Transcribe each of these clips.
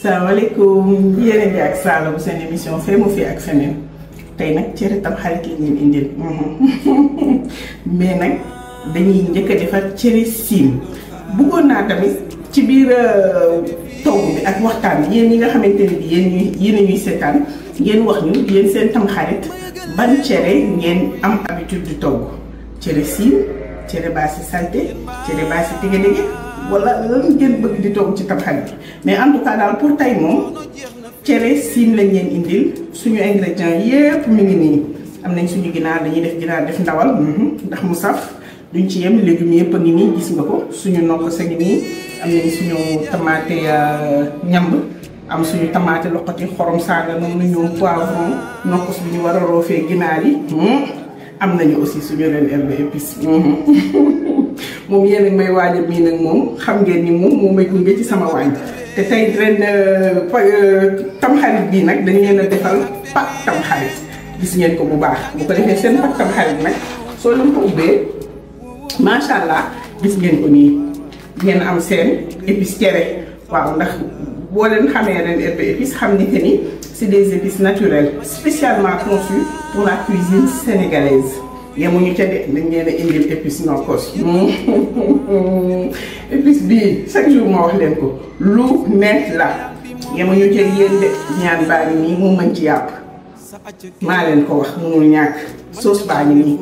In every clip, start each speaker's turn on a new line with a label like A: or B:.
A: salaamaaleykum yéen a ngi ak Saloum seen émission Fee mu fi ak feneen tey nag cere tamxarit la leen indil mais nag dañuy njëkk a defar cere siim bëggoon naa tamit ci biir togg bi ak waxtaan bi yéen ñi nga xamante ne bi yéen a ñuy seetaan ngeen wax ñu yéen seen tamxarit ban cere ngeen am habitude di togg cere siim cere baasi salté cere baasi dégg-dégg wala lan ngeen bëgg di togg ci tamxarit mais en tout cas daal pour tey moom cere siim lañ leen indil suñu ingrédients yépp mi ngi nii am nañ suñu ginaar dañuy def ginaar def ndawal ndax mu saf duñ ci yem légumes yépp a ngi nii gis nga ko suñu nokk sa ngi nii am nañ suñu tamaate ñamb am suñu tamaate loqati xorom saaga noonu ñu poivron nokkos bi ñu war a roofee ginaar yi am nañu aussi suñu ren herbe épice moom yéen a may waaj a mii nag moom xam ngeen ni moom may gunge ci sama waañ te tey ren tamxarit bii nag dañ leen a defal pak tamxarit gis ngeen ko bu baax bu ko defee seen pak tamxarit nag soo leen ko ubbee macha allah gis ngeen ko nii ngeen am seen épice cere waaw ndax boo leen xamee ren herbe épice xam ni que ni c'est des épices naturelles spécialement conçues pour la cuisine sénégalaise yemuñu ca de dañ leen a indil épice nokkos épice bii chaque jour ma wax leen ko lu neex la yemuñu ca yéen de ñaan baa ngi nii mu mën ci yàpp maa leen ko wax munul ñàkk sauce baa ngi nii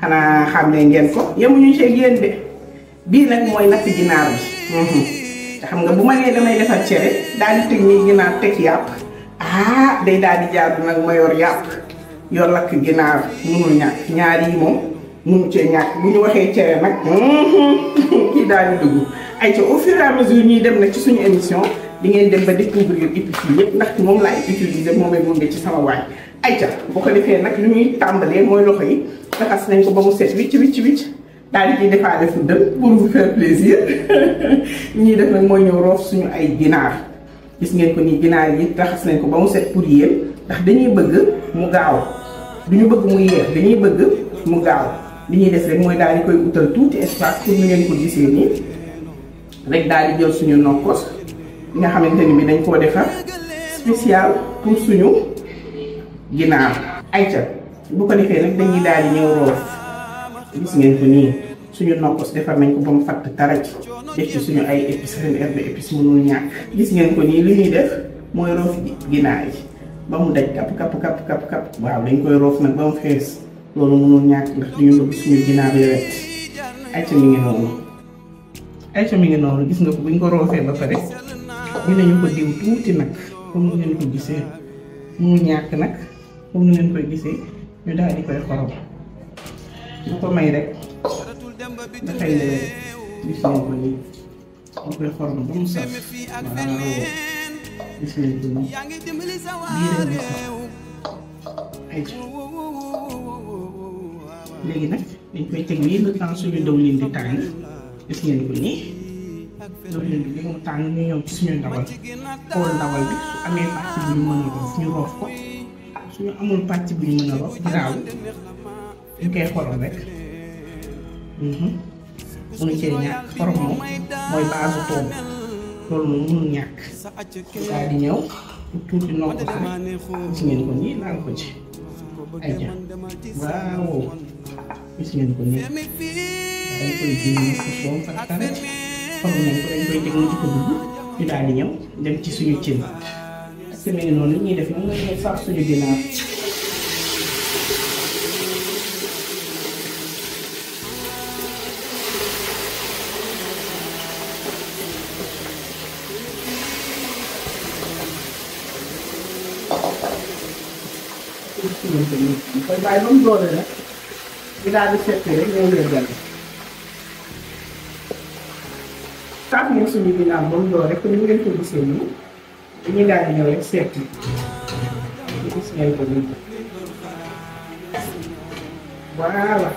A: xanaa xam ne ngeen ko yemuñu ca yéen de bii nag mooy natt ginaar bi te xam nga bu ma nee damay defar cere daal di teg nii ginaar teg yàpp day daal di jaadu nag ma yor yàpp yor lakk ginaar munul ñàkk ñaar yi moom munu cee ñàkk bu ñu waxee cere nag kii daal di dugg ay ca au fur et à mesure ñuy dem nag ci suñu émission di ngeen dem ba découvrir épices yi yëpp ndax moom laay utiliser moom mun nga ci sama waañ ay ca bu ko defee nag lu ñuy tàmbalee mooy loxo yi raxas nañ ko ba mu set wicc wicc wicc daal di ciy defaale fu dëm pour vous faire plaisir li ñuy def nag mooy ñëw roof suñu ay ginaar gis ngeen ko nii ginaar yi raxas nañ ko ba mu set pour yéen ndax dañuy bëgg mu gaaw duñu bëgg mu yeex dañuy bëgg mu gaaw li ñuy def rek mooy daal di koy utal tuuti espace pour ni ngeen ko gisee nii rek daal di jël suñu nokkos nga xamante ni bi dañ koo defar spécial pour suñu ginaar ayca bu ko defee nag dañuy daal di ñëw roof gis ngeen ko nii suñu nokkos defar nañ ko ba mu fatt taraj def ci suñu ay épices ren herbe épice mënul ñàkk gis ngeen ko nii li ñuy def mooy roof ginaar yi ba mu daj kapp waaw dañ koy roof nag ba mu fees loolu mënul ñàkk ndax duñu bëgg suñu ginaar yowet ayca mi ngi noonu ayca mi ngi noonu gis nga ko buñ ko roofee ba pare dinañu ko diw tuuti nag comme ni ngeen ko gisee mënul ñàkk nag comme ni ngeen koy gisee ñu daal di koy xorom bu ko may rek dafay gis ngeen ko nii ñu koy xorom ba mu saf waaw gis ngeen ko nii bii rek di xorom ayca léegi nag dañ koy teg nii le temps suñu dawlin di tàng gis ngeen ko nii dawlin bi mu tàng ñu ñëw ci suñu ndawal xool ndawal bi su amee partie bu ñu mën a roof ñu roof ko suñu amul partie bu ñu mën a roof gaaw ñu koy xorom rek munu cee ñàkk xorom moom mooy base toog loolu moom mënul ñàkk daal di ñëw tuuti nokk ko rek gis ngeen ko nii laal ko ci ayca waaw gis ngeen ko nii dañ koy jënd ko soom fa tare xorom nañ ko dañ koy teg mu ci ko dugg ñu daal di ñëw dem ci suñu cin ak su mel noonu li ñuy def nag mooy ñëw saaf suñu ginaar koy bàyyi ba mu doole rek ñu daal di seet rek ñëw leen gën saaf nañ suñu ginaar ba mu doole rek ni ngeen ko gisee nii dañuy daal di ñëw rek seet gis ngeen ko nii voilà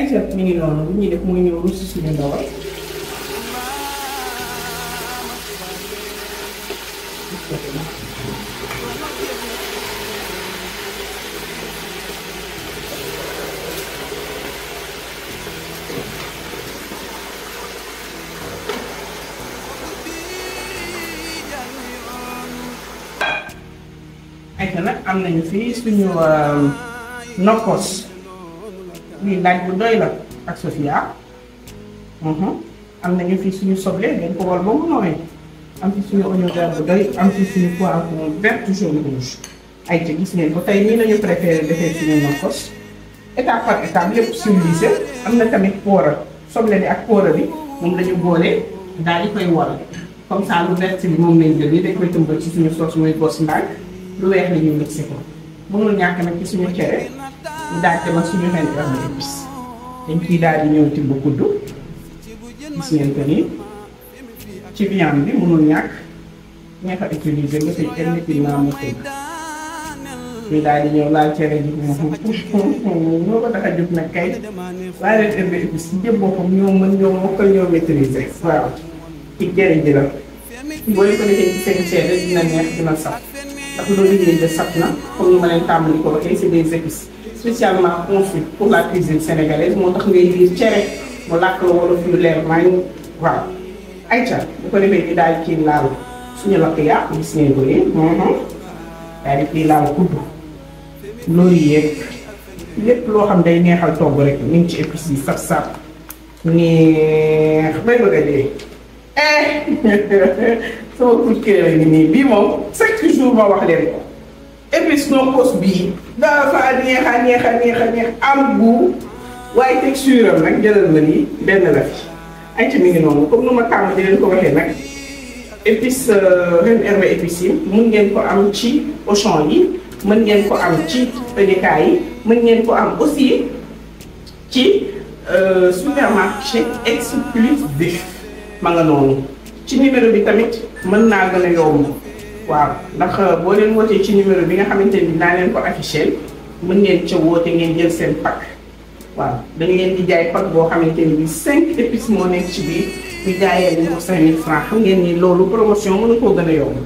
A: exact mi ngi noonu lu ñuy def mooy ñëw ruus suñu ndawal am nañu fii suñu nokkos lii laaj bu doy la ak Sofia. am nañu fii suñu soble dañ ko wol ba mu nooy am fi suñu oignon vert bu doy am fi suñu poivron vert jaune rouge. ay ca gis ngeen ko tey nii lañu préféré defee suñu nokkos étape par étape lépp civilisé. am na tamit poora soble bi ak poora bi moom lañu boole daal di koy wol comme ça lu vert bi moom lañ jël nii dañ koy tëmbal ci suñu sauce muy gos ndànk lu weex la ñu mixé ko mënul ñàkk nag ci suñu cere ñu daal demal suñu ren herbe épice dañ ciy daal di ñëw tibb kuddu gis ngeen ko nii ci viande bi mënul ñàkk neex a utiliser nga tëj kenn nit ñi naa ma tëj ñu daal di ñëw laal cere ji moo ko tax a jóg nag kay laa leen herbe épice ci jëm boppam ñoo mën ñoo mokkal ñoo maîtriser waaw ci cere ji la boo leen ko defee ci seen cere dina neex dina saf ndax loolu liggéey de saf na comme ni ma leen tàmbali ko waxee c'est des épices spécialement conçus pour la cuisine sénégalaise moo tax ngay liir cere mu làkk la wolof yu leer maa ngi waaw ayca bu ko defee ñu daal ci laal suñu lakk yaa gis ngeen ko nii daal di ciy laal kudd loolu yëpp lépp loo xam day neexal togg rek ñu ngi ci épices yi saf-saf neex bay bëgg a dee sama coup de cœur yi nii bii moom chaque jour ma wax leen ko épice nokkos bii dafa neex a neex a neex a neex am gu waaye texture am nag jëlal ma nii benn la fi ay ci mi ngi noonu comme nu ma tàmm di leen ko waxee nag épice ren herbe épice yi mun ngeen ko am ci Auchan yi mën ngeen ko am ci EDK yi mën ngeen ko am aussi ci supermarché exclusif ma nga noonu ci numéro bi tamit mën naa gën a yomb waaw ndax boo leen wootee ci numéro bi nga xamante ni naa leen ko affiché mën ngeen ca woote ngeen jël seen pack waaw dañ leen di jaay pack boo xamante ni bi 5 épices moo nekk ci biir ñu jaayee leen ko 5000 francs xam ngeen ni loolu promotion mënu koo gën a yomb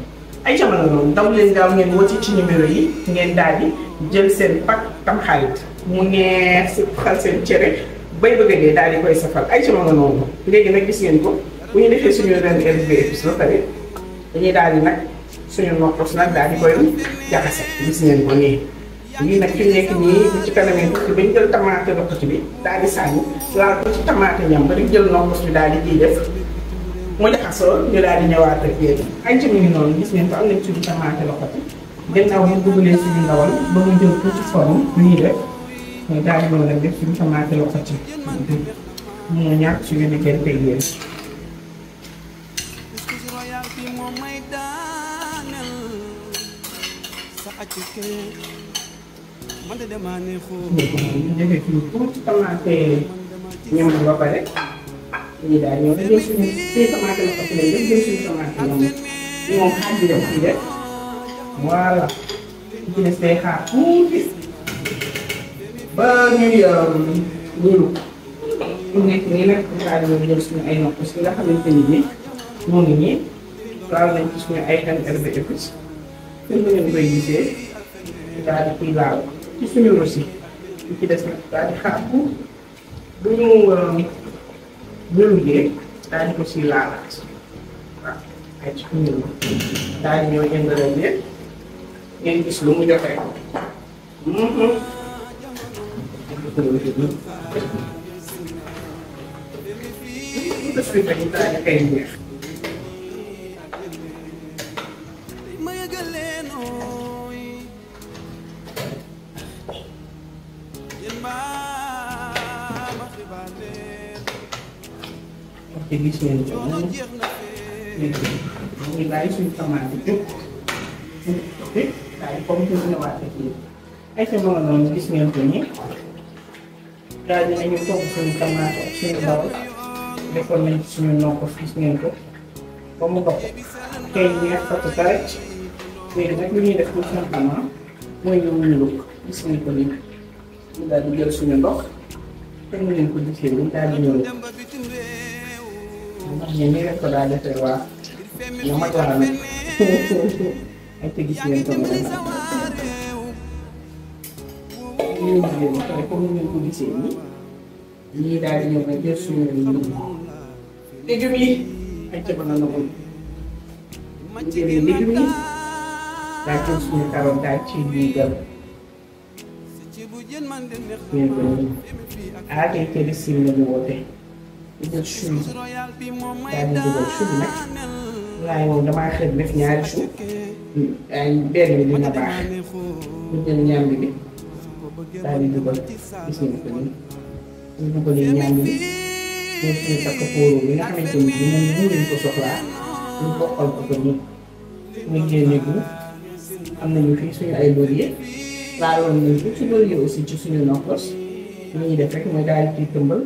A: ay jamono noonu daw leen gaaw ngeen woote ci numéro yi ngeen daal di jël seen pack Tamxarit mu neex si xal seen cere bay bëgg a dee daal di koy safal ay jamono noonu léegi nag gis ngeen ko bu ñu defee suñu ren herbe épice ba pare dañuy daal di nag suñu nokkos nag daal di koy jaxase gis ngeen ko nii lii nag fi nekk nii bu ci kanamee tuuti ba ñu jël tamaate loxoti bi daal di sànni laal ko ci tamaate ñam ba rek jël nokkos bi daal di ciy def mu jaxasoo ñu daal di ñëwaat ak yéen ay ci mi ngi noonu gis ngeen ko am nañ suñu tamaate loxoti gannaaw ñu dugalee suñu ndawal ba mu jël tuuti forme lu ñuy def ñu daal di mën a def suñu tamaate loxoti mu ñàkk suñu diggante ak yéen ñu defee fii tuuti tamaate ñam ba pare ñu daal ñëw dañuy suñu tamaate la ko ci lay def jël suñu tamaate ñam moom xaaj bi def ci def voilà ci des day xaar tuuti ba ñuy ñulu ñu nekk nii nag daal di jël suñu ay nokkos yi nga xamante ni bi moo ngi nii laal nañ ci suñu ay ren herbe épice fi mu ngeen koy gisee daal di ciy laal ci suñu rosi li ci des nag daal di xaar bu ñu ñulugee daal di ko siy laalaat waaw ay ci ñulu daal di ñëw yëngalal leen ngeen gis lu mu joxe def fi dañu daal di koy neex te gis ngeen ko moom léegi mu ngi bàyyi suñu tomate jóg daal di comme que dina waat ak yéen ay sa mga noonu gis ngeen ko nii daal di nañu togg suñu tomate ak suñu bawal defoon nañ ci suñu nokkos gis ngeen ko ba mu dox kay neex fatu saret léegi nag li ñuy def tout simplement mooy ñëw ñu lukk gis ngeen ko nii ñu daal di jël suñu ndox te mu leen ko gisee nii daal di ñëw ndax ñun nii rek ko daal defee waa nga mag laa nag ay te gis ngeen ko nii ñu jigéen pare comme ni ngeen ko gisee nii ñii daal di ñëw nag jël suñu légumes yi ay ca bana na ko ñu jëlee légumes yi daal jël suñu carotte daal ci diigal ngeen ko nii ah tey cere sim la ñu woote ñu jël chou yi daal di dugal chou bi nag waaye moom damaa xëy def ñaari chou ay benn bi dina baax ñu jël ñàmbi bi daal di dugal gis ngeen ko nii ñu dugalee ñàmbi bi ñoom suñu takk póoro bi nga xamante ni bi moom bu leen ko soxlaa ñu bokkal ko ko nii muy génne gu am nañu fii suñu ay laurier laaloon nañ ko ci laurier aussi ci suñu nokkos li ñuy def rek mooy daal di tëmbal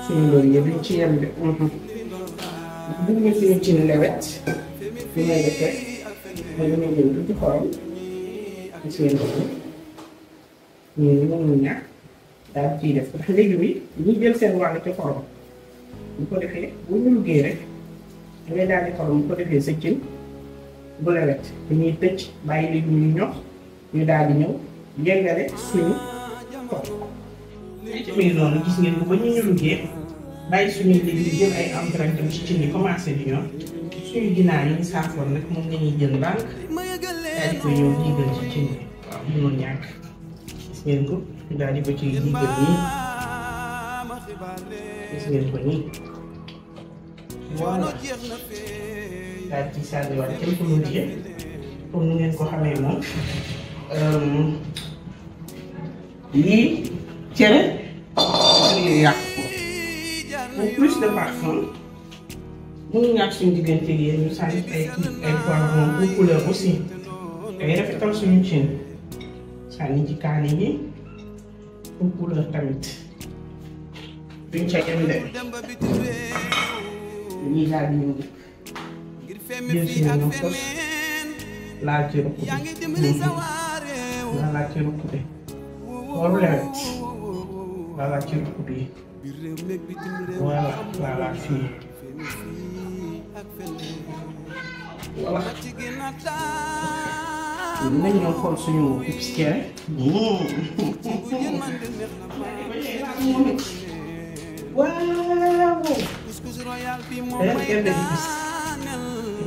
A: suñu laurier duñ ci yem de bugg ñu suñu cin lewet li may def rek mooy li may jël tuuti xorom gis ngeen ko nii ni moom ñu ñàkk daal ciy def ndax léegi bi ñu jël seen wàll ci xorom bu ko defee bu ñu liggéey rek dangay daal di xorom bu ko defee sa cin bu lewet dañuy tëj bàyyi léegi ñu ñox ñu daal di ñëw yëngale suñu tool. ci mi ngi noonu gis ngeen bu ba ñu liggéey bàyyi suñu léegi di jël ay empreintes ci cin yi commencé di ñor suñu ginaar yi ñu saafoon nag moom la ñuy jël ndànk daal di koy ñëw diigal ci cin bi waaw mënoon ñàkk gis ngeen ko daal di ko ci diigal nii gis ngeen ko nii voilà daal ci sànniwaat quelques minutes comme ni ngeen ko xamee moom lii cere lii yàq ko pour plus de parfum mënu ñàkk suñu diggante yéen ñu sànni ay poivron pour couleur aussi day rafetal suñu cin sànni ci kaani yi pour couleur tamit duñ ca yem de lii daal di ñëw jël suñu nokkos laal ci rukk bi nga laal ci rukk bi xool lewet laal ci rukk bi voilà laal fii voilà nañ ñoo xool suñu épices cere waaw gerte gi gis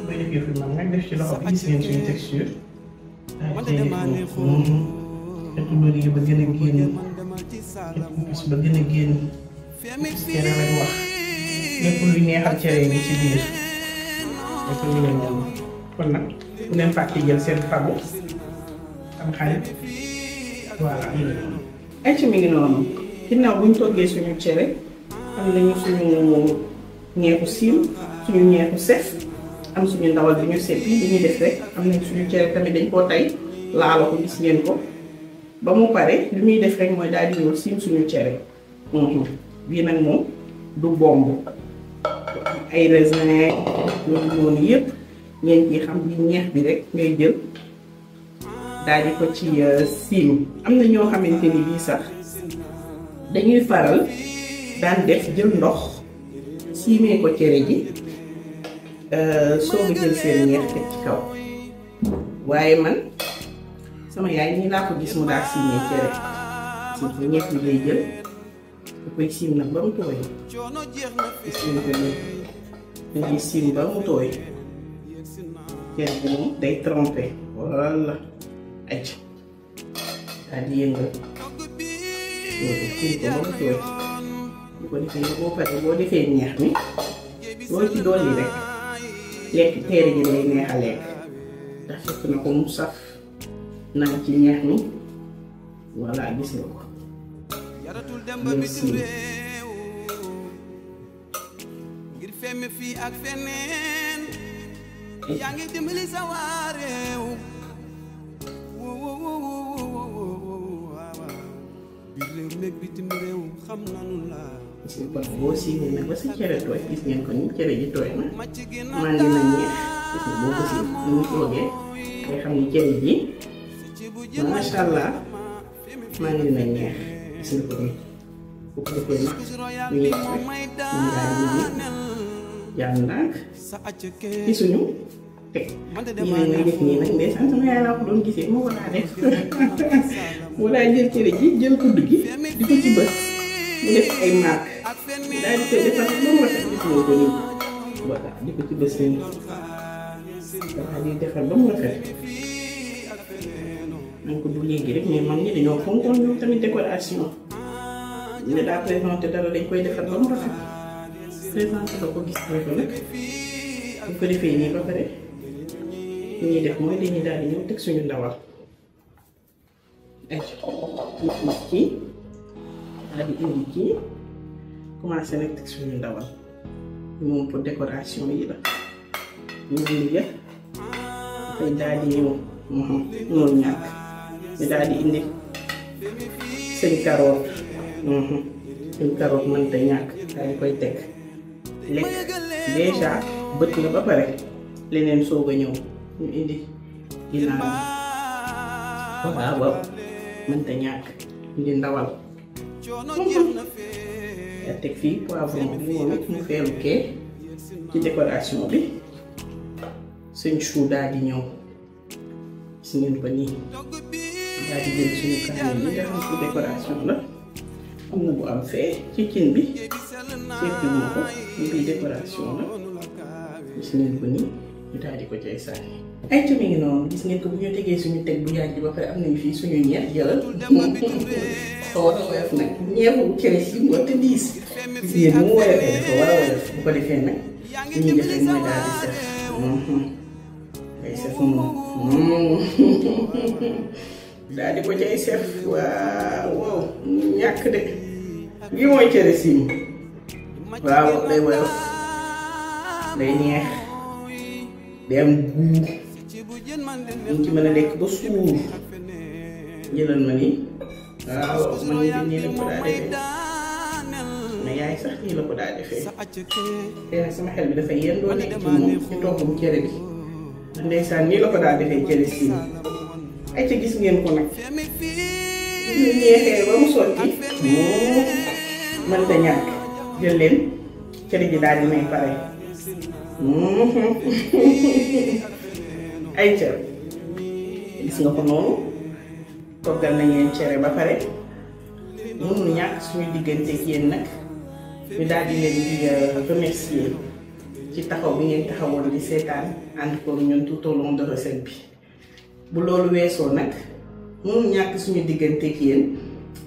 A: koy defee fi man nag def ci loxo bi gis ngeen suñu texture xetu laurier ba gën a génn xetu épice ba gën a génn cere lañ wax lépp luy neexal cere yi ci biir dafa ñu leen ñam kon nag bu leen fàtte jël seen fabu am xarit voilà ay ci mi ngi noonu ginnaaw buñ toggee suñu cere am nañu suñu ñeexu siim suñu ñeexu sef am suñu ndawal bi ñu seppi li ñuy def rek am nañ suñu cere tamit dañ koo tey laalo ko gis ngeen ko ba mu pare li muy def rek mooy daal di ñëw siim suñu cere bii nag moom du bomb ay raisin loolu noonu yëpp ngeen ciy xam ni ñeex bi rek ngay jël daal di ko ci siim am na ñoo xamante ni bii sax dañuy faral daan def jël ndox siimee ko cere ji soog a jël seen ñeex teg ci kaw waaye man sama yaay nii laa ko gis mu daal siimee cere si ñeex bi lay jël da koy siim nag ba mu tooy gis ngeen ko nii dañuy siim ba mu tooy cere bi moom day trempé walla aj daal di yëngal loolu siim ko ba mu tooy bu ko defee boo paree boo defee ñeex mi loo ci dolli rek lekk teere ji lay neex a lekk ndax fekk na ko mu saf naan ci ñeex mi voilà gis nga ko loolu siim
B: ngir femme fii ak feneen yaa ngi dimbali sa waa réew biir réew nekk bitim réew xam nanu la
A: gis nga kon boo siimee nag ba sa cere tooy gis ngeen ko ni cere ji tooy na maa ngi na ñeex gis nga boo ko siim ni mu toogee nga xam ni cere ji macha allah maa ngi na ñeex gis nga ko ni bu ko defee nag ñu ngi rek ñu daal di ñëw jàll ndànk ci suñu teg nii nag ngay def nii nag ndeysaan sama yaay laa ko doon gisee moo war a def moo daa jël cere ji jël kudd gi di ko ci bës mu def ay marque daal di koy defar ba mu rafet gis nga ko nii voilà di ko ci bës nii daal di defar ba mu rafet nañ ko du léegi rek mais mag ñi dañoo fonkoon ñoom tamit décoration ñu daa présenté dara dañ koy defar ba mu rafet présenté ba ko gis nga ko nag bu ko defee nii ba pare li ñuy def mooy dañuy daal di ñëw teg suñu ndawal ay kii daal di indi kii commencé nag teg suñu ndawal moom pour décoration yi la ñu indi yëpp dafay daal di ñëw mënul ñàkk ñu daal di indi seen carotte seen carotte mënta ñàkk daal di koy teg lekk déjà bët nga ba pare leneen soog a ñëw ñu indi ginaar bi waaw waaw mënta ñàkk indi ndawal yaa teg fii poivron bi moom it mu feelu kee ci décoration bi suñ chou daal di ñëw gis ngeen ko nii daal di jël suñu kaani yi nga xam ci décoration la am na bu am fee ci cin bi seetlu ma ko ñu bii décoration la gis ngeen ko nii ñu daal di ko cay sànni ay ci mi ngi noonu gis ngeen ko bu ñu tegee suñu teg bu yàgg ba pare am nañu fii suñu ñeex jëlal xaw a woyof nag ñeexu cere si moo te diis gis ngeen mu woyofee dafa war a woyof bu ko defee nag li ñuy defee mooy daal di sef day sef moom daal di ko cay sef waaw wow ñàkk de lii mooy cere sim waaw day woyof day neex day am guur ñu ci mën a lekk ba suur jëlal ma ni waaw man nii la ko daa defee mais yaay sax nii la ko daa defee tey nag sama xel bi dafay yendoo nekk ci moom ci toggum cere bi ndeysaan nii la ko daa defee cere sim ay ca gis ngeen ko nag ñu ñeexee ba mu sotti mënta ñàkk jël leen cere ji daal di may pare ay ca gis nga ko noonu toggal nañ leen cere ba pare mënul ñàkk suñu digganteeg yéen nag ñu daal di leen di remercier ci taxaw bi ngeen taxawoon di seetaan ànd ko ñun tout au long de recette bi bu loolu weesoo nag mënul ñàkk suñu digganteeg yéen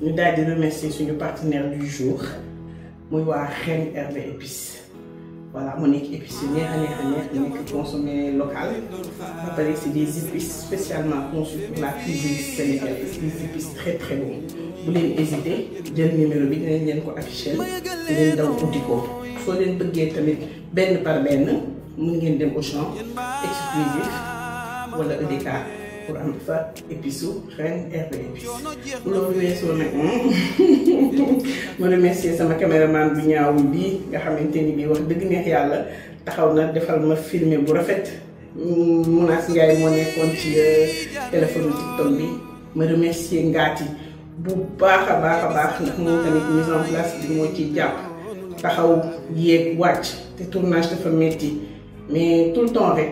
A: ñu daal di remercier suñu partenaire du jour muy waa Reine Herbes et Épices voilà mu nekk épices yu neex a neex a neex nekk consommé local ba pare c'est des épices spécialement conçues pour la cuisine sénégalaise des épices très très bons bu leen hésité jël numéro bi dinañ leen ko affiché ngeen daw uti ko soo leen bëggee tamit benn par benn mun ngeen dem au champ exclusif wala EDK pour am fa épices su Reine Herbes et Épices loolu weesoo nag ma remercier sama caméraman bu ñaawul bii nga xamante ni bii wax dëgg neex yàlla taxaw na defal ma filmer bu rafet Mounass Ndiaye moo nekkoon ci téléphone TikTok bi ma remercier Ngati bu baax a baax ndax moom tamit mise en place bi moo ci jàpp taxaw yéeg wàcc te tournage dafa metti mais tout le temps rek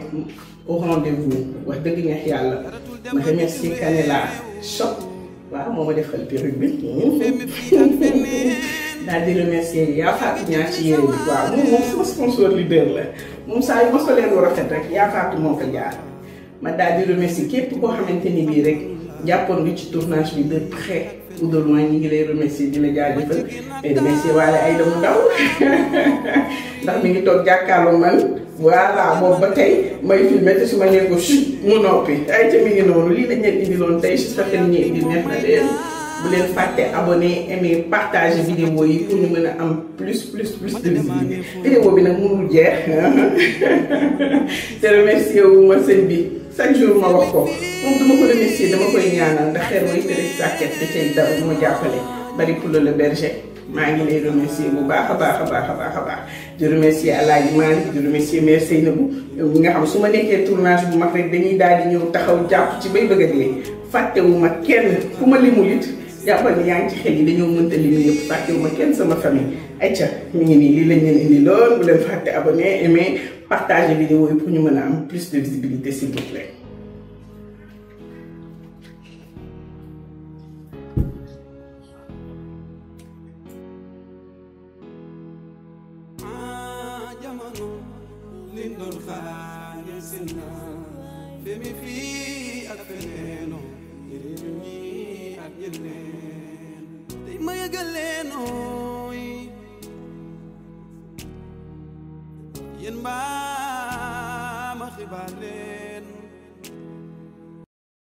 A: au rendez-vous wax dëgg neex yàlla ma remercier Canela Shop waaw moo ma defal perruque bi daal di remercier yaa faatu ñaar ci yére bi waaw moom sama sponsor leader la moom saa yu ma solee lu rafet rek yaa faatu moo ko jaar ma daal di remercier képp koo xamante ni bii rek jàppoon nga ci tournage bi de près ou de loin ñu ngi lay remercier di la jaajëfal et remercier waale ay doomu ndaw ndax mi ngi toog jàkkaarloo man voilà boobu ba tey may filmé te su ma nee ko mu noppi ay ca mi ngi noonu lii lañ leen indiloon tey j'espère que ñu indi neex na leen bu leen fàtte abonné aimer partager vidéo yi pour ñu mën a am plus de visibilité vidéo bi nag mënul jeex te remercier wu ma sëñ bi chaque jour ma wax ko moom duma ko remercier dama koy ñaanal ndax xeer mooy tere sàkket te cay dara du ma jàppale bari pour le berger maa ngi lay remercier bu baax a baax di remercier Alaaji Malick di remercier mère Seynabou yow ñi nga xam su ma nekkee tournage bu mag rek dañuy daal di ñëw taxaw jàpp ci bay bëgg a dee fàttewuma kenn fu ma limul it jàppal ni yaa ngi ci xel yi dañoo mënta lim yëpp fàttewuma kenn sama famille ayca mi ngi nii lii lañ leen indi lool bu leen fàtte abonné aimer partager vidéo yi pour ñu mën a am plus de visibilité s'il vous plaît.
B: Lindon khanya sinna femi fi ak feneno leenooy yéen mbaa ma xibaar leen